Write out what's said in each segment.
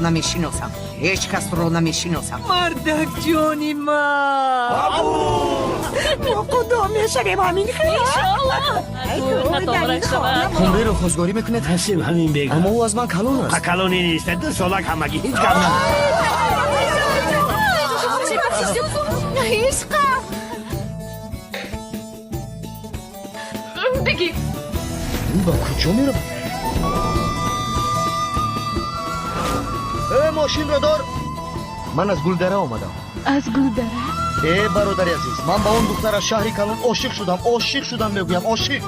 Намешиносам, ҳеҷ касро намешиносам. Мардак, ҷони ман. Мо худо мешавем, ҳамин хел. Хумберо хостгорӣ мекунед? Ҳасим ҳамин бега. Аммо ӯ аз ман калон аст. Калони нест, 2 солак ҳамагӣ, ҳеҷ гап на. Ишқа. Бигир. Ӯ ба куҷо меравад? Э, мошинро дор! Ман аз Гулдара омадам. Аз Гулдара? Э, бародари азиз, ман ба он духтар аз шаҳри калон ошиқ шудам, ошиқ шудам, мегӯям, ошиқ.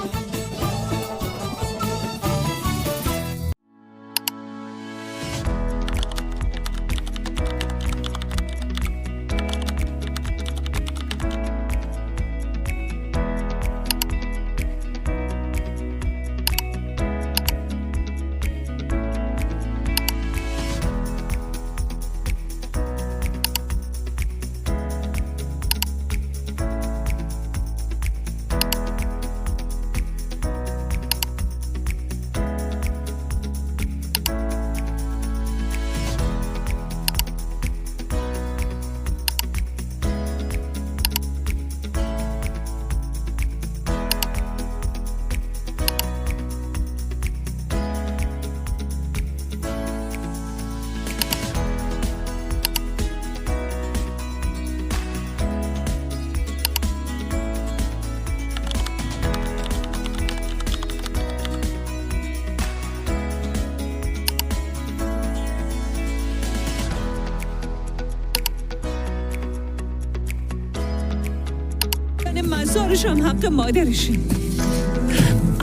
مزارش هم حق مادرشه،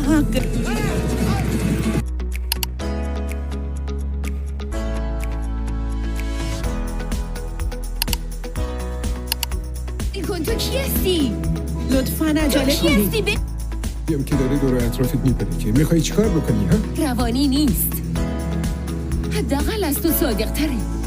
حق. کن، تو کی هستی؟ لطفا تو عجله کی کنید. هستی؟ بیم که داره دور اطرافت میپره که میخوای چیکار بکنی ها؟ روانی نیست، حداقل از تو صادق تره.